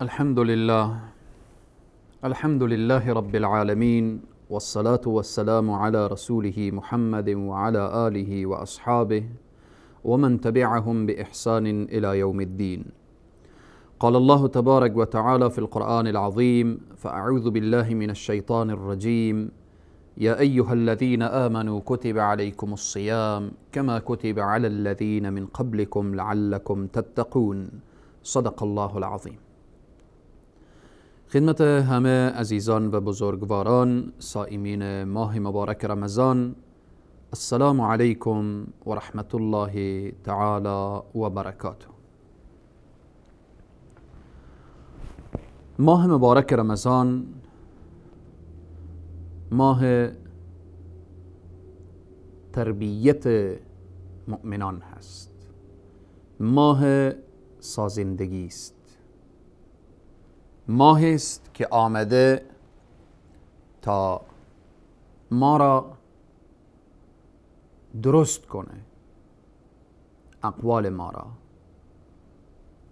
الحمد لله، الحمد لله رب العالمين، والصلاة والسلام على رسوله محمد وعلى آله وأصحابه ومن تبعهم بإحسان إلى يوم الدين. قال الله تبارك وتعالى في القرآن العظيم: فأعوذ بالله من الشيطان الرجيم، يا أيها الذين آمنوا كتب عليكم الصيام كما كتب على الذين من قبلكم لعلكم تتقون. صدق الله العظیم. خدمت همه عزیزان و بزرگواران صائمین ماه مبارک رمضان، السلام علیکم و رحمت الله تعالی و برکاته. ماه مبارک رمضان ماه تربیت مؤمنان هست، ماه سازندگی است، ماه است که آمده تا ما را درست کنه، اقوال ما را،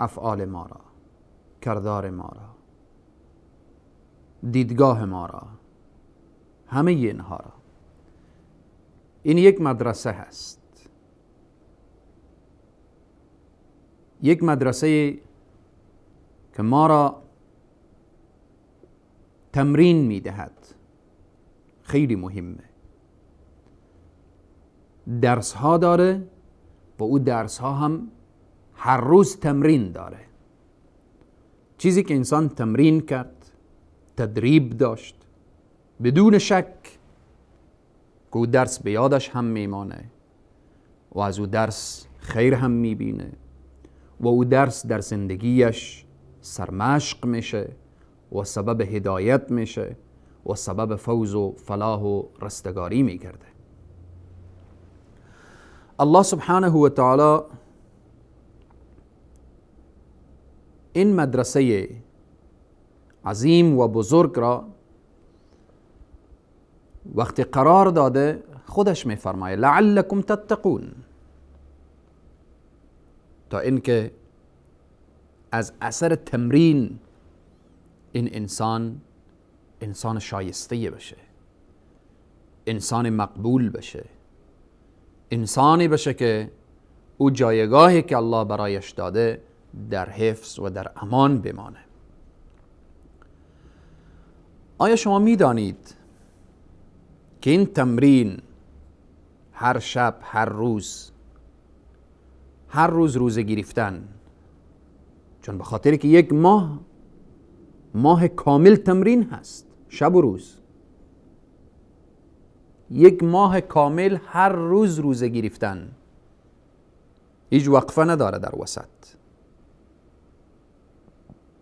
افعال ما را، کردار ما را، دیدگاه ما را، همه اینها را. این یک مدرسه هست، یک مدرسه که ما را تمرین میدهد. خیلی مهمه، درس ها داره و او درس ها هم هر روز تمرین داره. چیزی که انسان تمرین کرد، تدریب داشت، بدون شک که او درس به یادش هم میمانه و از او درس خیر هم میبینه و او درس در زندگیش سرمشق میشه و سبب هدایت میشه و سبب فوز و فلاح و رستگاری میگرده. الله سبحانه و تعالی این مدرسه عظیم و بزرگ را وقتی قرار داده، خودش میفرمایه لعلکم تتقون، تا اینکه از اثر تمرین این انسان انسان شایسته بشه، انسان مقبول بشه، انسانی بشه که او جایگاهی که الله برایش داده در حفظ و در امان بمانه. آیا شما میدانید که این تمرین هر شب، هر روز، هر روز روزه گرفتن، چون به خاطر که یک ماه، ماه کامل تمرین هست، شب و روز، یک ماه کامل هر روز روزه گرفتن، هیچ وقفه نداره در وسط.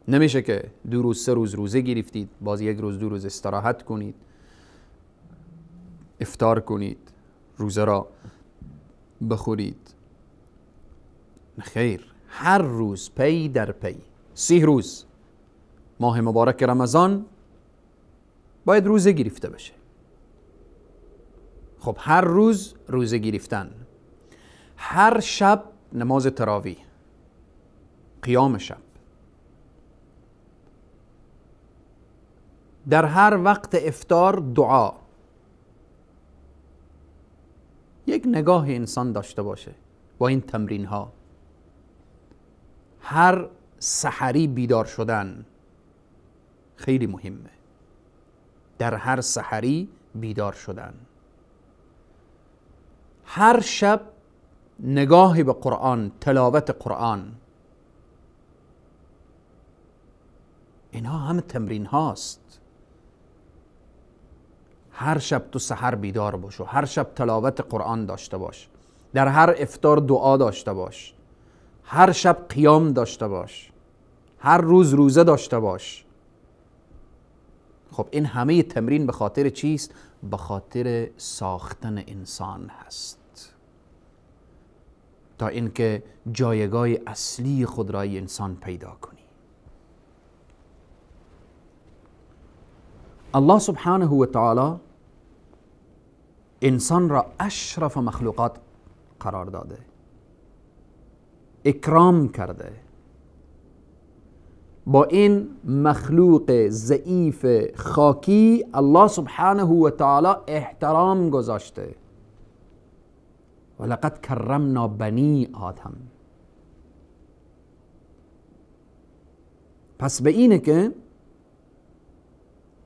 نمیشه که 2 روز 3 روز روزه گرفتید، باز 1 روز 2 روز استراحت کنید، افطار کنید، روزه را بخورید. خیر، هر روز پی در پی 30 روز ماه مبارک رمضان باید روزه گرفته بشه. خب هر روز روزه گرفتن، هر شب نماز تراویح، قیام شب، در هر وقت افطار دعا. یک نگاه انسان داشته باشه با این تمرین ها. هر سحری بیدار شدن خیلی مهمه، در هر سحری بیدار شدن، هر شب نگاهی به قرآن، تلاوت قرآن، اینها همه تمرین هاست. هر شب تو سحر بیدار باش و هر شب تلاوت قرآن داشته باش، در هر افطار دعا داشته باش، هر شب قیام داشته باش، هر روز روزه داشته باش. خب این همه تمرین به خاطر چیست؟ به خاطر ساختن انسان هست، تا اینکه جایگاه اصلی خود را انسان پیدا کنی. الله سبحانه و تعالی انسان را اشرف مخلوقات قرار داده، اکرام کرده. با این مخلوق ضعیف خاکی الله سبحانه و تعالی احترام گذاشته. ولقد کرمنا بنی آدم. پس به اینه که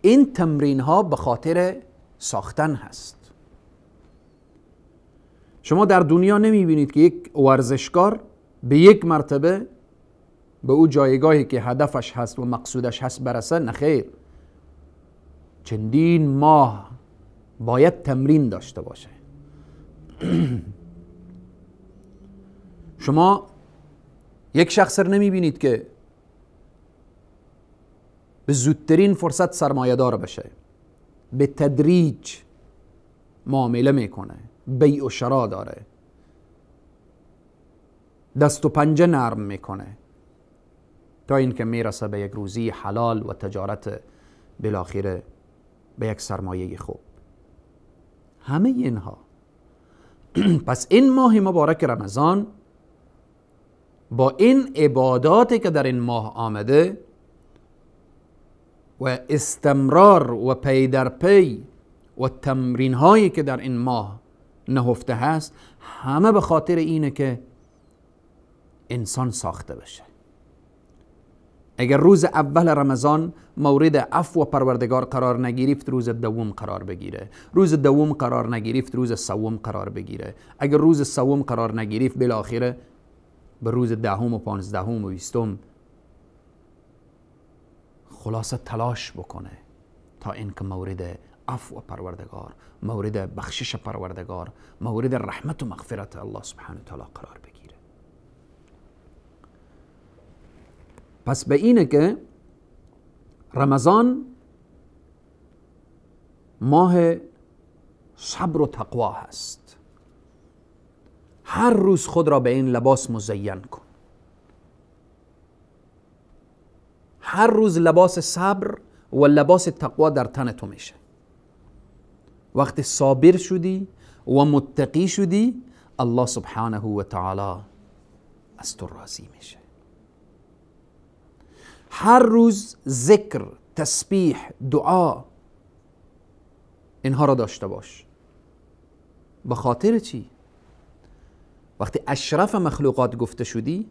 این تمرین ها به خاطر ساختن هست. شما در دنیا نمی بینید که یک ورزشکار به یک مرتبه به او جایگاهی که هدفش هست و مقصودش هست برسه. نخیر، چندین ماه باید تمرین داشته باشه. شما یک شخص رو نمی بینید که به زودترین فرصت سرمایه دار بشه، به تدریج معامله میکنه، بیع و شرا داره، دست و پنجه نرم میکنه تا اینکه میرسه به یک روزی حلال و تجارت بالاخره به یک سرمایه خوب. همه اینها. پس این ماه مبارک رمضان با این عباداتی که در این ماه آمده و استمرار و پی در پی و تمرین هایی که در این ماه نهفته هست، همه به خاطر اینه که انسان ساخته بشه. اگر روز اول رمضان مورد عفو پروردگار قرار نگرفت، روز دوم قرار بگیره. روز دوم قرار نگرفت، روز سوم قرار بگیره. اگر روز سوم قرار نگرفت، بالاخره به روز دهم و 15 و 20 خلاصه تلاش بکنه تا اینکه مورد عفو پروردگار، مورد بخشش پروردگار، مورد رحمت و مغفرت الله سبحانه و تعالی قرار بگیره. پس به اینه که رمضان ماه صبر و تقوا هست. هر روز خود را به این لباس مزین کن. هر روز لباس صبر و لباس تقوا در تن تو میشه. وقتی صابر شدی و متقی شدی، الله سبحانه و تعالی از تو راضی میشه. هر روز ذکر، تسبیح، دعا، اینها را داشته باش. به خاطر چی؟ وقتی اشرف مخلوقات گفته شدی،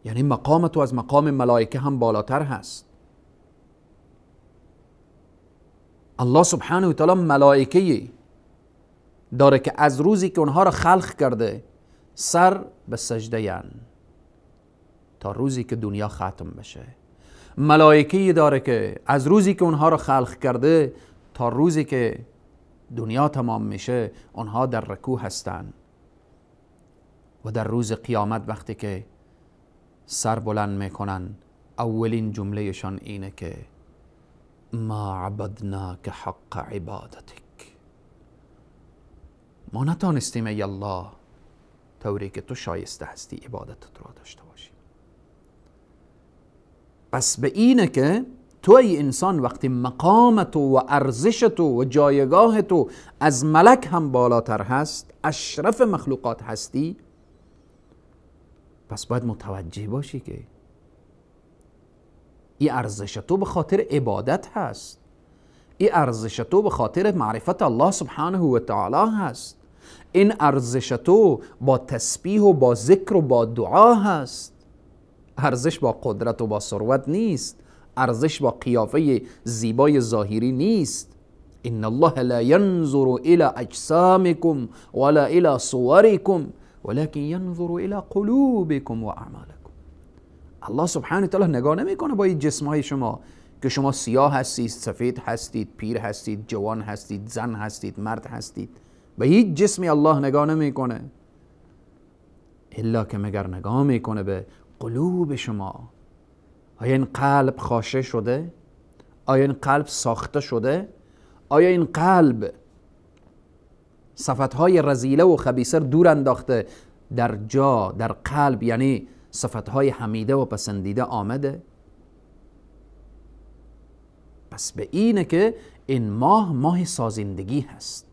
یعنی مقام تو از مقام ملائکه هم بالاتر هست. الله سبحانه و تعالی ملائکه داره که از روزی که اونها را خلق کرده سر به سجده ین تا روزی که دنیا ختم بشه. ملائکه داره که از روزی که اونها را خلق کرده تا روزی که دنیا تمام میشه اونها در رکوع هستن و در روز قیامت وقتی که سر بلند میکنن اولین جملهشان اینه که ما عبدناک حق عبادتک، ما نتانستیم ای الله طوری که تو شایسته هستی عبادتت را داشته باشیم. پس به اینه که تو ای انسان وقتی مقام تو و ارزش تو و جایگاه تو از ملک هم بالاتر هست، اشرف مخلوقات هستی، پس باید متوجه باشی که این ارزش تو به خاطر عبادت هست، این ارزش تو به خاطر معرفت الله سبحانه و تعالی هست، این ارزش تو با تسبیح و با ذکر و با دعا هست. ارزش با قدرت و با ثروت نیست، ارزش با قیافه زیبای ظاهری نیست. ان الله لا ينظر الى اجسامكم ولا الى صوركم ولكن ينظر الى قلوبكم واعمالكم. الله سبحانه وتعالی نگاه نمیکنه با این جسمهای شما که شما سیاه هستید، سفید هستید، پیر هستید، جوان هستید، زن هستید، مرد هستید. به هیچ جسمی الله نگاه نمیکنه، الا که مگر نگاه میکنه به قلوب شما. آیا این قلب خاشه شده؟ آیا این قلب ساخته شده؟ آیا این قلب صفتهای رذیله و خبیثه دور انداخته، در جا در قلب یعنی صفتهای حمیده و پسندیده آمده؟ پس به اینه که این ماه ماه سازندگی هست،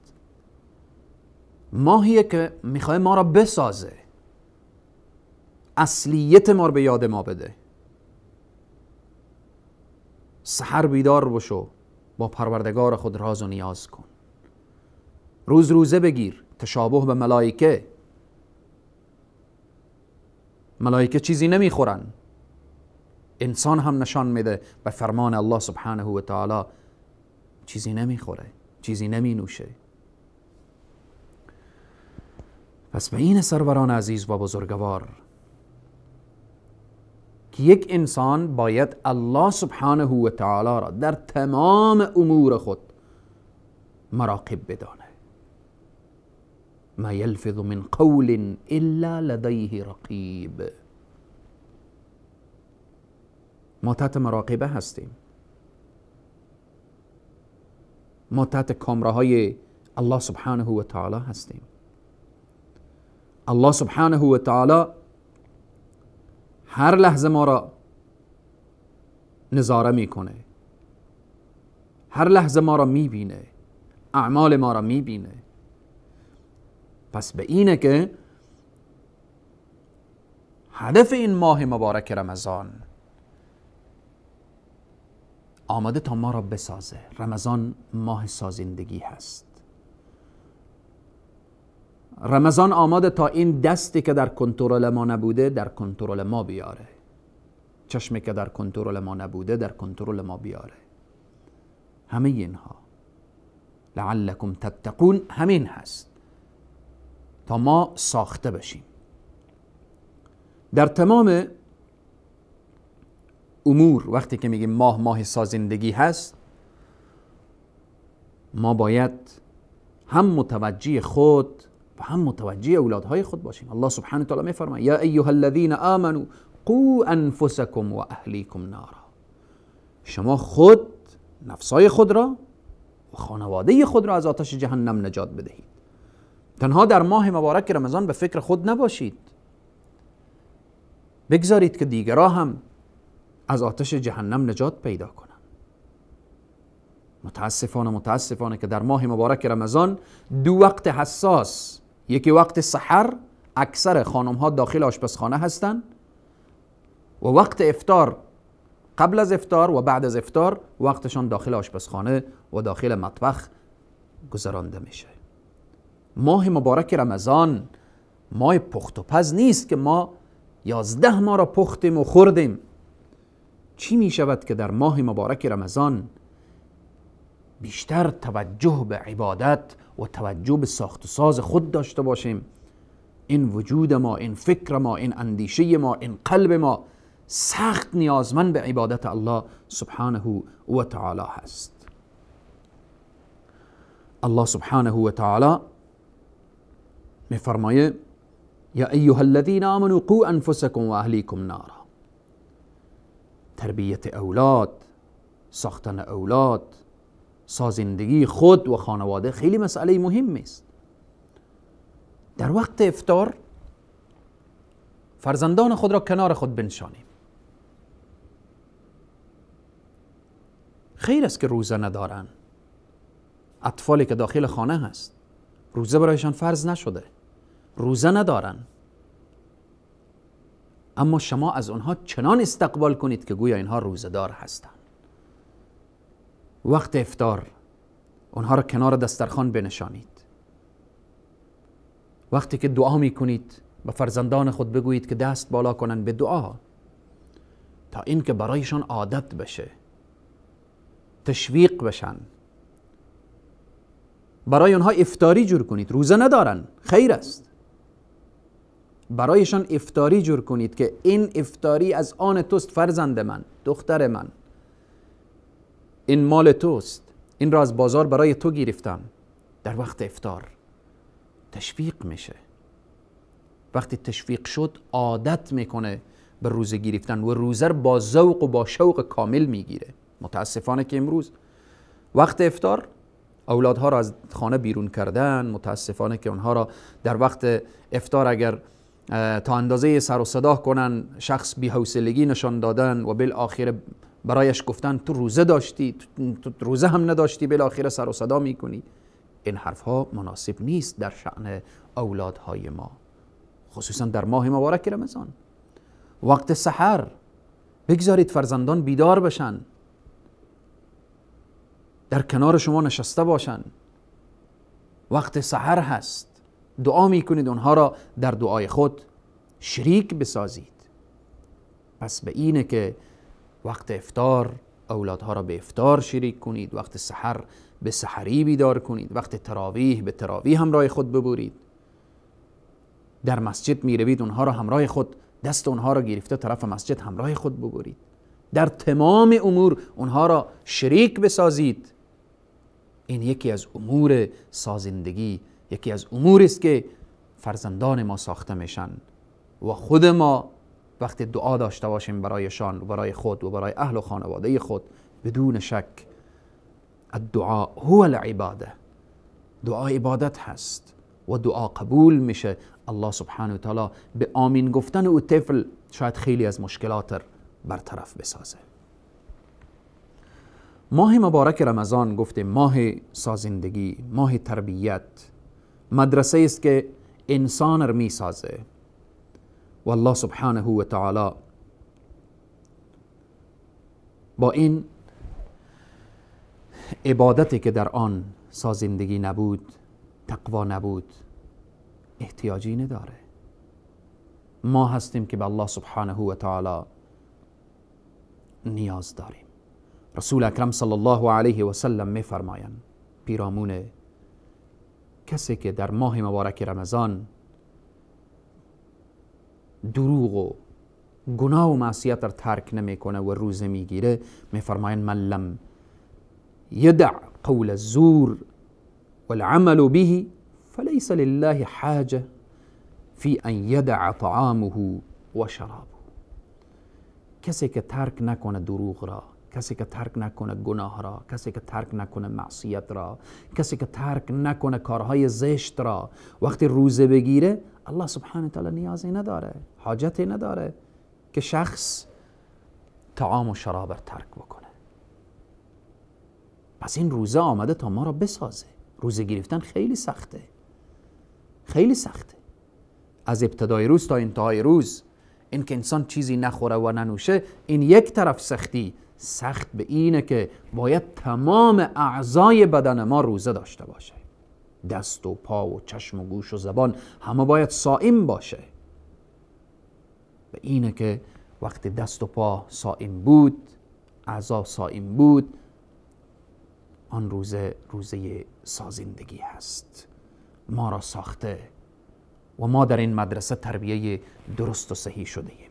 ماهیه که میخواه ما را بسازه، اصلیت ما را به یاد ما بده. سحر بیدار بشو، با پروردگار خود راز و نیاز کن. روز روزه بگیر، تشابه به ملائکه. ملائکه چیزی نمیخورن، انسان هم نشان میده به فرمان الله سبحانه و تعالی چیزی نمیخوره، چیزی نمینوشه. پس به این سروران عزیز و بزرگوار که یک انسان باید الله سبحانه و تعالی را در تمام امور خود مراقب بدانه. ما یلفظ من قول الا لدیه رقیب. ما تحت مراقبه هستیم، ما تحت کامراهای الله سبحانه و تعالی هستیم. الله سبحانه و تعالی هر لحظه ما را نظاره میکنه، هر لحظه ما را میبینه، اعمال ما را میبینه. پس به اینه که هدف این ماه مبارک رمضان آمده تا ما را بسازه. رمضان ماه سازندگی هست. رمضان آماده تا این دستی که در کنترل ما نبوده در کنترل ما بیاره، چشمی که در کنترل ما نبوده در کنترل ما بیاره. همه اینها لعلکم تتقون همین هست تا ما ساخته بشیم. در تمام امور وقتی که میگیم ماه ماه سازندگی هست، ما باید هم متوجه خود و هم متوجه اولادهای خود باشیم. الله سبحانه و تعالی میفرماید یا ایها الذین آمنوا قوا انفسکم و اهلیکم نارا. شما خود نفسای خود را و خانواده خود را از آتش جهنم نجات بدهید. تنها در ماه مبارک رمضان به فکر خود نباشید، بگذارید که دیگران هم از آتش جهنم نجات پیدا کنند. متاسفانه که در ماه مبارک رمضان دو وقت حساس، یکی وقت سحر، اکثر خانم ها داخل آشپزخانه هستند، و وقت افطار، قبل از افطار و بعد از افطار وقتشان داخل آشپزخانه و داخل مطبخ گذرانده میشه. ماه مبارک رمضان ماه پخت و پز نیست که ما 11 ماه را پختیم و خوردیم. چی می شود که در ماه مبارک رمضان بیشتر توجه به عبادت و توجه به ساخت و ساز خود داشته باشیم؟ این وجود ما، این فکر ما، این اندیشه ما، این قلب ما سخت نیازمند به عبادت الله سبحانه و تعالی هست. الله سبحانه و تعالی میفرمایه یا ایها الذین آمنوا قوا انفسکم و اهلیکم نارا. تربیت اولاد، ساختن اولاد، سازندگی خود و خانواده خیلی مسئله مهم است. در وقت افطار فرزندان خود را کنار خود بنشانیم. خیر است که روزه ندارن، اطفالی که داخل خانه هست روزه برایشان فرض نشده، روزه ندارن، اما شما از آنها چنان استقبال کنید که گویا اینها روزه‌دار هستند. وقت افطار آنها را کنار دسترخوان بنشانید. وقتی که دعا میکنید به فرزندان خود بگویید که دست بالا کنند به دعا، تا اینکه برایشان عادت بشه، تشویق بشن. برای آنها افطاری جور کنید، روزه ندارن، خیر است، برایشان افطاری جور کنید که این افطاری از آن توست فرزند من، دختر من، این مال توست، این را از بازار برای تو گرفتم. در وقت افطار تشویق میشه. وقتی تشویق شد عادت میکنه به روزه گرفتن و روزه با ذوق و با شوق کامل میگیره. متاسفانه که امروز وقت افطار اولادها را از خانه بیرون کردن، متاسفانه که اونها را در وقت افطار اگر تا اندازه سر و صدا کنن، شخص بی‌حوصلگی نشان دادن و بالآخره برایش گفتن تو روزه داشتی، تو روزه هم نداشتی، بالآخره سر و صدا میکنی. این حرفها مناسب نیست در شأن اولادهای ما، خصوصا در ماه مبارک رمضان. وقت سحر بگذارید فرزندان بیدار بشن، در کنار شما نشسته باشن، وقت سحر هست، دعا میکنید، اونها را در دعای خود شریک بسازید. پس به اینه که وقت افطار اولادها را به افطار شریک کنید، وقت سحر به سحری بیدار کنید، وقت تراویح به تراویح همراه خود ببرید. در مسجد میروید اونها را همراه خود، دست اونها را گرفته طرف مسجد همراه خود ببرید. در تمام امور اونها را شریک بسازید. این یکی از امور سازندگی، یکی از امور است که فرزندان ما ساخته میشن و خود ما وقتی دعا داشته باشیم برایشان و برای خود و برای اهل و خانواده خود، بدون شک الدعاء هو العباده، دعا عبادت هست و دعا قبول میشه. الله سبحانه و تعالی به آمین گفتن او طفل شاید خیلی از مشکلات برطرف بسازه. ماه مبارک رمضان گفتیم ماه سازندگی، ماه تربیت، مدرسه است که انسان را میسازه و الله سبحانه و تعالی با این عبادتی که در آن سازندگی نبود، تقوا نبود، احتیاجی نداره. ما هستیم که به الله سبحانه و تعالی نیاز داریم. رسول اکرم صلی الله علیه و سلم میفرمایند پیرامون کسی که در ماه مبارک رمضان دروغ و گناه و معصیت را ترک نمیکنه و روزه میگیره، میفرمایند من لم يدع قول الزور والعمل به فليس لله حاجة في أن يدع طعامه وشرابه. کسی که ترک نکنه دروغ را، کسی که ترک نکنه گناه را، کسی که ترک نکنه معصیت را، کسی که ترک نکنه کارهای زشت را، وقتی روزه بگیره الله سبحانه و تعالی نیازی نداره، حاجتی نداره که شخص طعام و شراب را ترک بکنه. پس این روزه آمده تا ما را بسازه. روزه گرفتن خیلی سخته، خیلی سخته، از ابتدای روز تا انتهای روز این که انسان چیزی نخوره و ننوشه، این یک طرف سختی. سخت به اینه که باید تمام اعضای بدن ما روزه داشته باشه، دست و پا و چشم و گوش و زبان همه باید صائم باشه. به اینه که وقتی دست و پا صائم بود، اعضا صائم بود، آن روزه روزه سازندگی هست، ما را ساخته و ما در این مدرسه تربیه درست و صحیح شده ایم.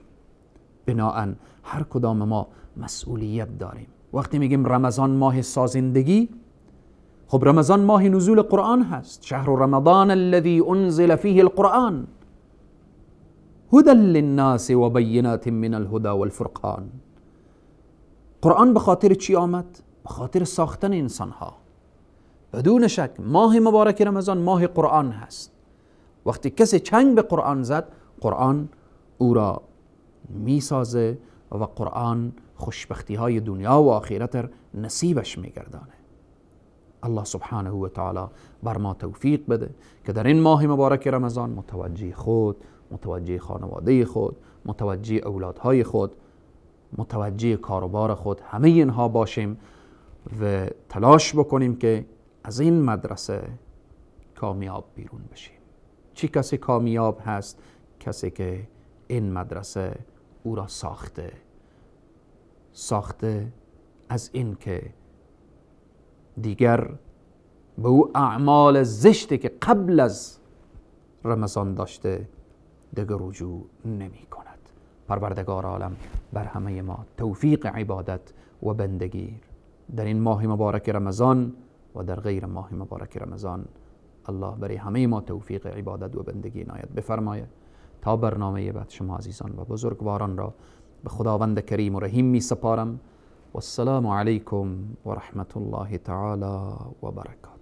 بناهن هر کدام ما مسئولیت داریم. وقتی میگیم رمضان ماه سازندگی، خب رمضان ماه نزول قرآن هست. شهر رمضان الذي انزل فيه القرآن هدى للناس وبینات من الهدى والفرقان. قرآن به خاطر چی آمد؟ به خاطر ساختن انسان ها. بدون شک ماه مبارک رمضان ماه قرآن هست. وقتی کسی چنگ به قرآن زد، قرآن او را میسازه و قرآن خوشبختی های دنیا و آخرت نصیبش میگردانه. الله سبحانه و تعالی بر ما توفیق بده که در این ماه مبارک رمضان متوجه خود، متوجه خانواده خود، متوجه اولادهای خود، متوجه کاروبار خود، همه اینها باشیم و تلاش بکنیم که از این مدرسه کامیاب بیرون بشیم. چی کسی کامیاب هست؟ کسی که این مدرسه او را ساخته، ساخته از این که دیگر به او اعمال زشتی که قبل از رمضان داشته دیگر رجوع نمی کند. پروردگار عالم بر همه ما توفیق عبادت و بندگی در این ماه مبارک رمضان و در غیر ماه مبارک رمضان، الله برای همه ما توفیق عبادت و بندگی عنایت بفرمایه. تا برنامه بعد شما عزیزان و بزرگواران را به خداوند کریم و رحیم می سپارم. والسلام علیکم و رحمت الله تعالی و برکاته.